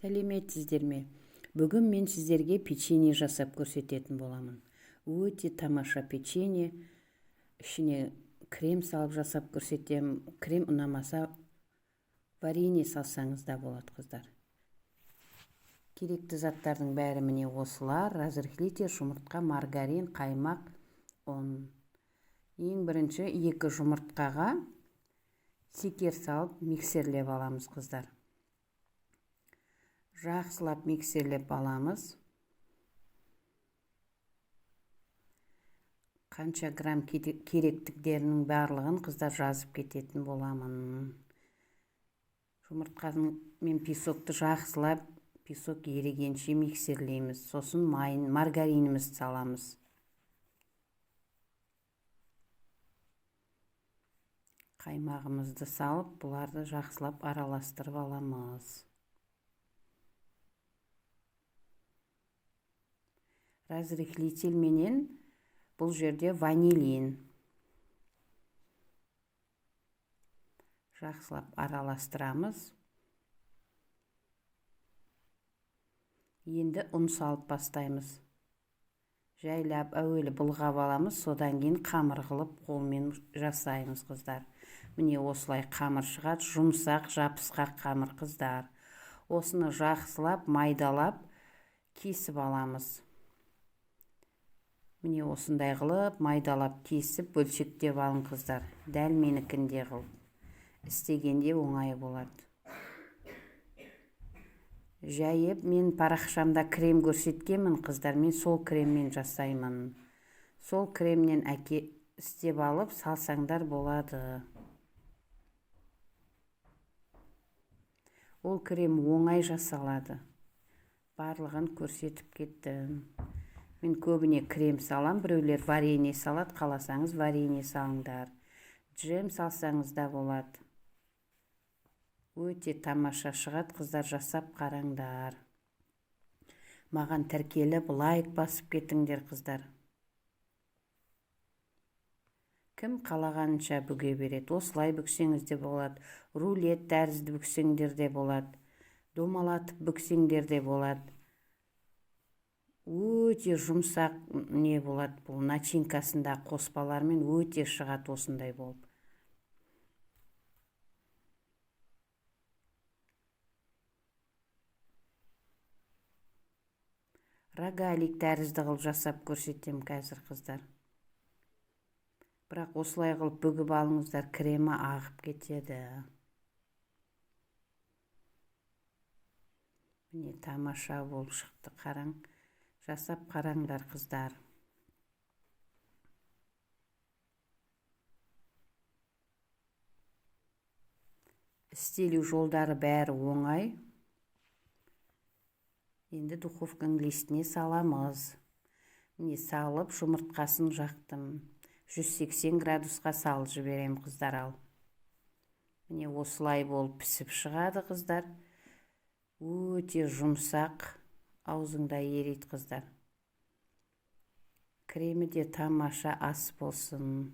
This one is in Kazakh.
Сәлеметсіздер ме? Бүгін мен сіздерге печенье жасап көрсететін боламын. Өте тамаша печенье. Ішіне крем салып жасап көрсетемін. Крем ұнамаса варенье салсаңыз да болады, қыздар. Керекті заттардың бәрі міне осылар: разрыхлитель, жұмыртқа, маргарин, қаймақ, ұн. Ең бірінші 2 жұмыртқаға шекер салып миксерлеп аламыз, қыздар. Жақсылап миксерлеп аламыз. Қанша грамм керектіктерінің барлығын, қыздар, жазып кететін боламын. Жұмыртқаның мен песокты жақсылап, песок ерігенше миксерлейміз. Сосын майын, маргаринімізді саламыз. Қаймағымызды салып, бұларды жақсылап араластырып аламыз. Разрыхлитель менен бұл жерде ванилин. Жақсылап араластырамыз. Енді ұн салып бастаймыз. Жайлап әуелі былғап аламыз, содан кейін қамыр қылып қолмен жасаймыз, қыздар. Міне, осылай қамыр шығады, жұмсақ, жабысқақ қамыр, қыздар. Осыны жақсылап майдалап кесіп аламыз. Міне, осындай қылып майдалап кесіп, бөлшектеп алың, қыздар. Дәл менікіндей қылып істегенде оңай болады. Жайып, мен парақшамда крем көрсеткенмін, қыздар, мен сол креммен жасаймын. Сол кремнен әке істеп алып салсаңдар болады. Ол крем оңай жасалады. Барлығын көрсетіп кеттім. Мен көбіне крем салам, біреулер варенье салады, қаласаңыз, варенье салыңдар. Джем салсаңыз да болады. Өте тамаша шығады, қыздар, жасап қараңдар. Маған тіркеліп, лайк басып кетіңдер, қыздар. Кім қалағанынша бүге береді. Осылай бүксеңіз де болады, рулет тәрізді бүксеңдер де болады, домалатып бүксеңдер де болады. Өте жұмсақ не болады бұл, начинкасында қоспалармен өте шығады осындай болып. Рогалик тәрізді қылып жасап көрсетемін қазір, қыздар. Бірақ осылай қылып бүгіп алыңыздар, кремі ағып кетеді. Міне, тамаша болып шықты, қараң. Жасап қараңдар, қыздар. Істелу жолдары бәрі оңай. Енді духовканың листіне саламыз. Міне, салып, жұмыртқасын жақтым. 180 градусқа салып жіберемін, қыздар, ал. Міне, осылай болып пісіп шығады, қыздар. Өте жұмсақ, аузыңда ериді, қыздар. Кремі де тамаша, ас болсын.